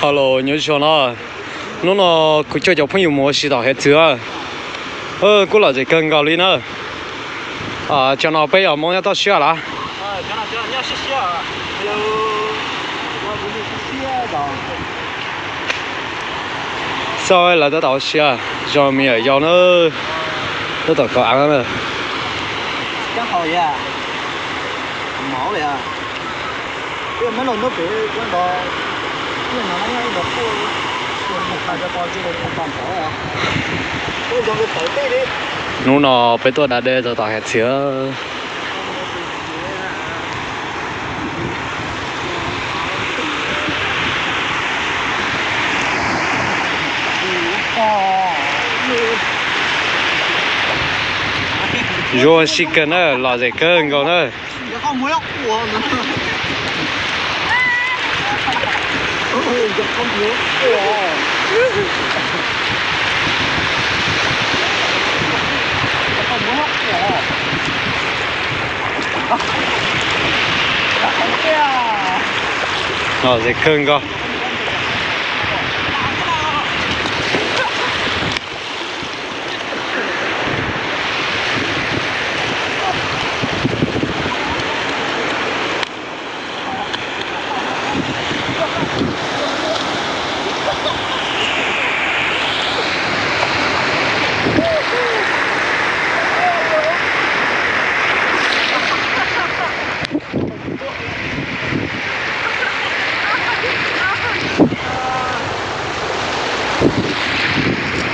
Hello, nyob zoo no, hnub no kuv coj cov phooj ywg mus ua si tom hiav txwv. Kuj lom zem kawg nkaus li na. Tsam no peb yog Hmoob nyob toj siab lawm. Xauj lawv tab tom ua si, zoo me nyuam yaus na, tab tom kov av na. Hnub no peb tuaj da dej rau tom hiav txwv. Zoo sib kawg na, lom zem kawg nkaus na. Lom zem kawg nkaus.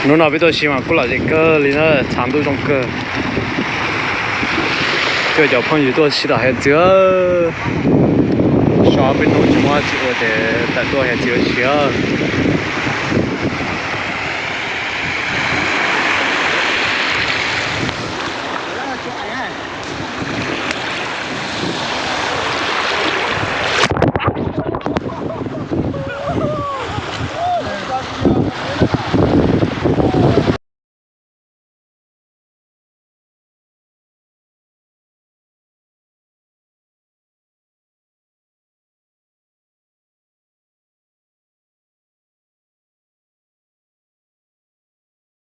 Hnub no peb tuaj si mas kuj lom zem kawg li na, tshav ntuj zoo kawg. Coj cov phooj ywg tuaj si tom hiav txwv. Sov peb hnub tsis muaj tsis ua ces tawm tuaj hiav txwv ua si.